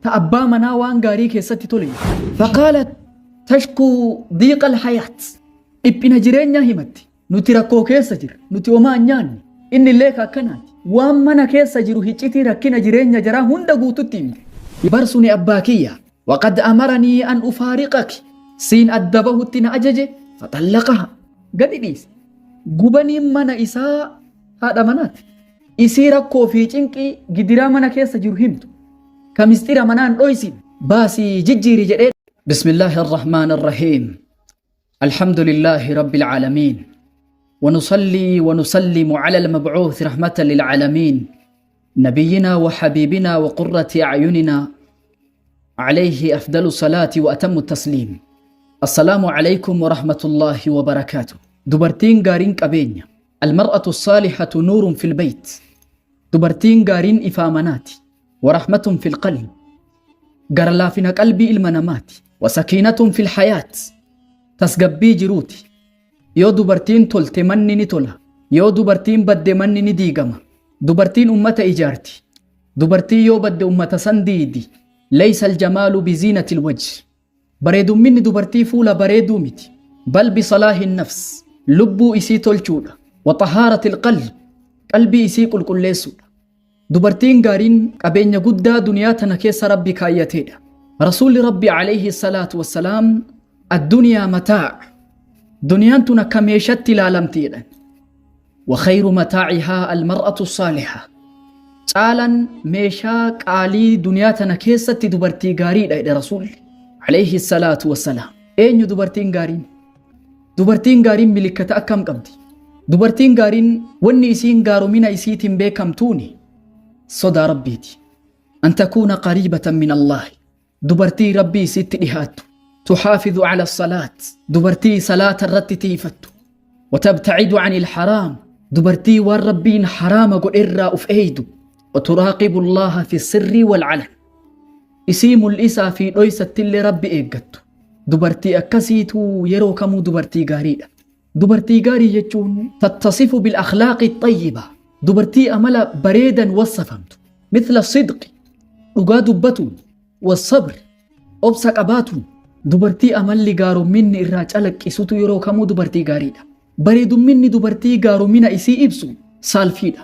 Ta abbaa manaa waan gaarii keessatti tole jettu. Faqaalat tashkuu diiqa alhayaat. Dhiphina jireenyaa himatti. Nuti rakkoo keessa jirra. Nuti homaa hin nyaanne. Inni illee ka akkanaati. Waan mana keessa jiru hiccitii rakkina jireenya jaraa hunda guututti himte. Bar suni abbaa kiyya. Waqad amaranii an ufaariqaki. Siin adda bahutti na ajaje. Faxallaqaha. Gadi dhiise. Gubaniin mana isaa haadha manaati. Isii rakkoo fi cinqii gidiraa mana keessa jiru himtu. Ka misxira manaa hin dhoysine. Baasii jijjiiri jedhee. Bismillaahi arrahmaan arrahiim. الحمد لله رب العالمين ونصلي ونسلم على المبعوث رحمة للعالمين نبينا وحبيبنا وقرة أعيننا عليه أفضل الصلاة وأتم التسليم السلام عليكم ورحمة الله وبركاته دبرتين قارين قبين المرأة الصالحة نور في البيت دبرتين قارين إفامنات ورحمة في القلب gara laafina qalbii ilma namaati. Wasakiinatun fil hayaat. Tasgabbii jiruuti. Yoo dubartiin tolte manni ni tola. Yoo dubartiin badde manni ni diigama. Dubartiin ummata ijaarti. Dubartiin yoo badde ummata san diidi. Laysa aljamaalu biziinatil wajh. Bareedumminni dubartii fuula bareeduu miti. Bal bisalaahin nafs. Lubbuu isii tolchuudha. Wa xahaaratil qalb. Qalbii isii qulqulleessuudha. Dubartiin gaariin qabeenya guddaa duniyaa tana keessa Rabbi kaayyateedha. Rasuulli Rabbi alayhi salaatu wassalaam adduniyaa mataa' duniyaan tun akka meeshatti ilaalamti jedhan. Wa khayru mataa'ihaa almar'atu saaliha. Caalan meeshaa qaalii duniyaa tana keessatti dubartii gaariidha jedhe Rasuulli alayhi salaatu wassalaam. Eenyu dubartiin gaariin? Dubartiin gaariin milikkata akkam qabdi? Dubartiin gaariin wanni isiin gaaromina isiitiin beekamtuuni sodaa Rabbiiti. An takuuna qariibatan min Allaahi. Dubartii Rabbii isiitti dhihaattu. Tuxaafidu cala salaat. Dubartii salaata irratti tiifattu. Watabtacidu cani ilharaam. Dubartii waan Rabbiin haraama godhe irraa uf eeydu. Waturaaqibu Allaaha fi sirrii walcalan. Isii mul'isaa fi dhoysattillee Rabbi eeggattu. Dubartii akkasiitu yeroo kamuu dubartii gaariidha. Dubartii gaarii jechuun tattasifu bil akhlaaqi xayyiba. Dubartii amala bareedan wassafamtu. Mithla sidqi dhugaa dubbatuun, wassabri obsa qabaatuun. Dubartii amalli gaaromminni irraa calaqqisutu yeroo kamuu dubartii gaariidha. Bareedumminni dubartii gaaromina isii ibsu saalfiidha.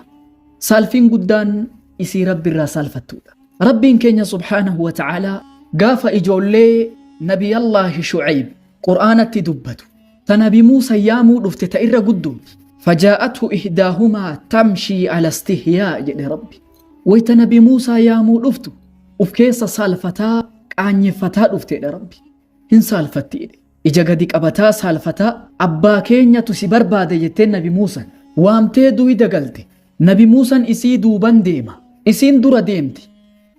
Saalfiin guddaan isii Rabbi irraa saalfattuudha. Rabbiin keenya subhaanahu wa ta'aalaa gaafa ijoollee Nabiyallaahi Shu'ayb Qur'aanatti dubbatu ta Nabi Muusa yaamuu dhufte ta irra guddooti. Fajaa'athu ihdaahumaa tamshii ala istihyaa jedhe Rabbi. Wayta Nabi Muusaa yaamuu dhuftu uf keessa saalfataa qaanyeffataa dhufteedha Rabbi. Hin saalfatti jedhe. Ija gadi qabataa saalfataa abbaa keenyatu si barbaada jetteen Nabi Muusan. Waamtee duyda galte. Nabi Muusan isii duuban deema. Isiin dura deemti.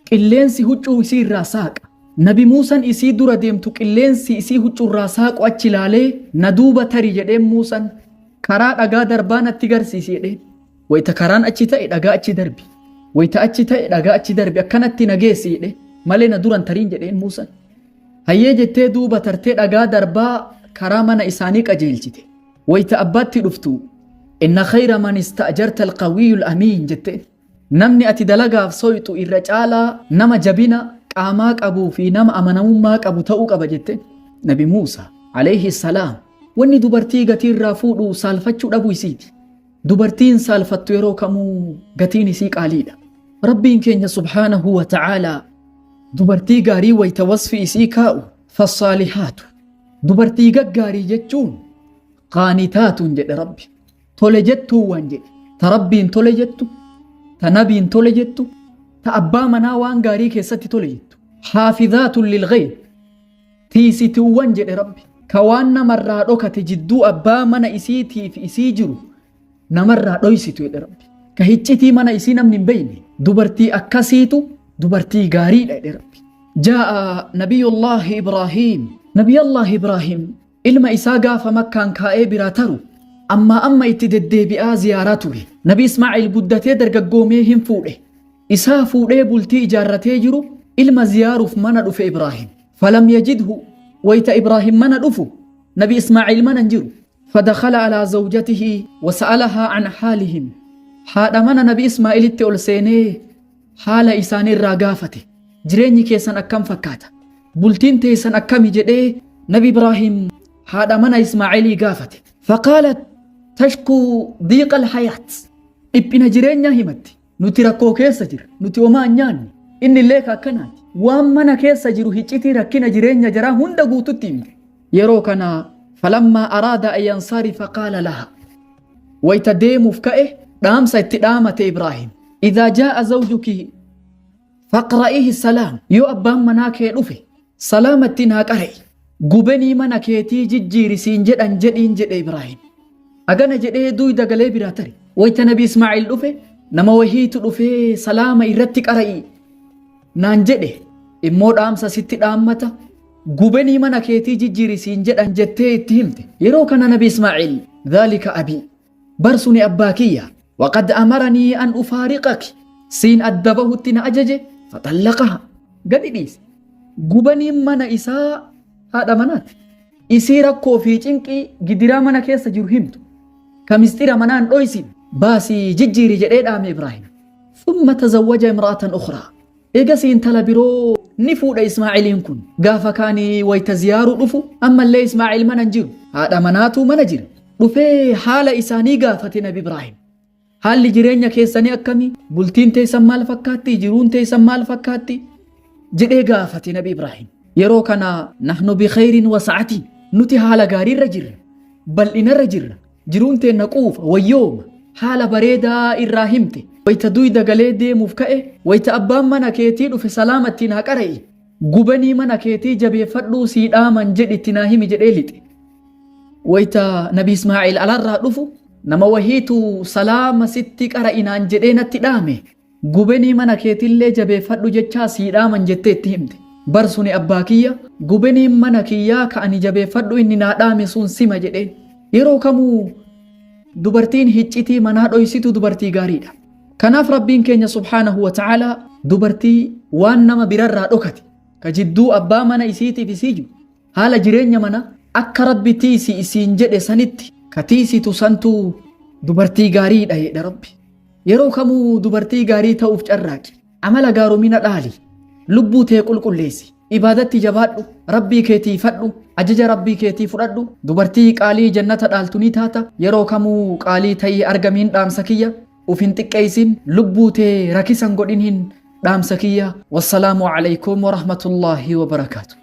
Qilleensi huccuu isii irraa saaqa. Nabi Muusan isii dura deemtu qilleensi isii huccuu irraa saaqu achi laalee na duuba tari jedheen Muusan. Karaa dhagaa darbaa natti garsiisi jedheen. Wayta karaan achi ta'e dhagaa achi darbi. Wayta achi ta'e dhagaa achi darbi akkanatti na geessi jedheen. Malee na duran tariin jedheen Muusan. Hayyee jettee duuba tartee dhagaa darbaa karaa mana isaanii qajeelchite. Wayta abbaatti dhuftu inna khayra man ista'jarta alqawiyyul amiin jetteen. Namni ati dalagaaf soyxu irra caalaa nama jabina qaamaa qabuu fi nama amanamummaa qabu ta'uu qaba jetteen. Nabi Muusaa alayhi salaam wanni dubartii gatii irraa fuudhu saalfachuu dhabuu isiiti. Dubartiin saalfattu yeroo kamuu gatiin isii qaaliidha. Rabbiin keenya subhaanahu wa ta'aalaa Dubartii gaarii wayta wasfi isii kaa'u fassaalihaatu. Dubartii gaggaarii jechuun qaanitaatuun jedhe Rabbi. Tole jettuuwwan jedhe. Ta Rabbiin tole jettu, ta Nabiin tole jettu, ta abbaa manaa waan gaarii keessatti tole jettu. Haafizaatun lilghayb. Tiisituuwwan jedhe Rabbi. Ka waan namarraa dhokate jidduu abbaa mana isiitii fi isii jiru namarraa dhoysitu jedhe Rabbi. Ka hiccitii mana isii namni hin beeyne dubartii akkasiitu dubartii gaariidha jedhe Rabbi. Jaa'a Nabiyullaahi Ibraahiim. Nabiyallaahi Ibraahiim ilma isaa gaafa makkaan kaa'ee biraa taru ammaa amma itti deddeebi'aa ziyaaraa ture. Nabi Ismaa'il guddatee dargaggoomee hin fuudhe. Isaa fuudhee bultii ijaarratee jiru ilma ziyaaruuf mana dhufe Ibraahiim. Falam yajidhu wayta Ibraahiim mana dhufu Nabi Ismaa'il mana hin jiru. Fadakhala alaa zawjatihi wasa'alahaa an haalihim. Haadha mana Nabi Ismaa'ilitti ol seenee haala isaanii irraa gaafate. Jireenyi keessan akkam fakkaata? Bultiin teessan akkami jedhee Nabi Ibraahim haadha mana Ismaa'ilii gaafate. Faqaalat tashkuu diiqa alhayaat. Dhiphina jireenyaa himatti. Nuti rakkoo keessa jirra. Nuti homaa hin nyaanne. Inni illee ka akkanaati. Waan mana keessa jiru hiccitii rakkina jireenya jaraa hunda guututti himte. Yeroo kana falammaa araada an yansarifa qaala laha. Wayta deemuuf ka'e dhaamsa itti dhaamate Ibraahim. Idhaa jaa'a zawjuki faqra'ihi salaam. Yoo abbaan manaa kee dhufe salaama ittiin haa qara'i. Gubenii mana keetii jijjiiri siin jedhan jedhiin jedhe Ibraahim. Agana jedhee duyda galee biraa tare. Wayta Nabi Ismaa'il dhufe nama wahiitu dhufee salaama irratti qara'i naan jedhe immoo dhaamsa sitti dhaammata gubenii mana keetii jijjiiri siin jedhan jettee itti himte. Yeroo kana Nabi Ismaa'il dhaalika abii bar suni abbaa kiyya waqad amaranii an ufaariqaki siin adda bahutti na ajaje faxallaqaha gadi dhiise. Gubaniin mana isaa haadha manaati. Isii rakkoo fi cinqii gidiraa mana keessa jiru himtu. Ka misxira manaa hin dhoysin baasii jijjiiri jedhee dhaame Ibraahim. Thumma tazawwaja imra'atan ukhraa. Eegasii intala biroo ni fuudha Ismaa'iliin kun. Gaafa kaanii wayta ziyaaruu dhufu ammallee Ismaa'il mana hin jiru. Haadha manaatu mana jira. Dhufee haala isaanii gaafate Nabi Ibraahim. Haalli jireenya keessanii akkami? Bultiin teessan maal fakkaatti? Jiruun teessan maal fakkaatti? Jedhee gaafate Nabi Ibraahim. Yeroo kana nahnu bikhayrin wa sa'atiin nuti haala gaariirra jirra. Bal'inarra jirra. Jiruun teenna quufa, wayyooma. Haala bareedaa irraa himte. Wayta duyda galee deemuuf ka'e, wayta abbaan mana keetii dhufe salaama ittiin haa qara'i. Gubanii mana keetii jabeeffadhuu sii dhaaman jedhi itti naa himi jedhee lixe. Wayta Nabi Ismaa'il alarraa dhufu nama wahiitu salaama sitti qara'i naan jedhee natti dhaame. Gubenii mana keetillee jabeeffadhu jechaa sii dhaaman jettee itti himte. Bar suni abbaa kiyya, gubeniin mana kiyyaa ka ani jabeeffadhu inni naa dhaame sun sima jedheen. Yeroo kamuu dubartiin hiccitii manaa dhoysitu dubartii gaariidha. Kanaaf Rabbiin keenya subhaanahu wa ta'aalaa dubartii waan nama birarraa dhokate ka jidduu abbaa mana isiitiif isii jiru haala jireenya mana akka Rabbi tiisi isiin jedhe sanitti ka tiisitu santu dubartii gaariidha jedha Rabbi. Yeroo kamuu dubartii gaarii ta'uuf carraaqi. Amala gaaromina dhaali. Lubbuu tee qulqulleessi. Ibaadatti jabaadhu. Rabbii kee tiifadhu. Ajaja Rabbii keetii fudhadhu. Dubartii qaalii jannata dhaaltu ni taata. Yeroo kamuu qaalii ta'ii argamiin dhaamsa kiyya. Uf hin xiqqeessin. Lubbuu tee rakisan godhin hin dhaamsa kiyya. Wassalaamu alaikum warahmatullaahi wabarakaatu.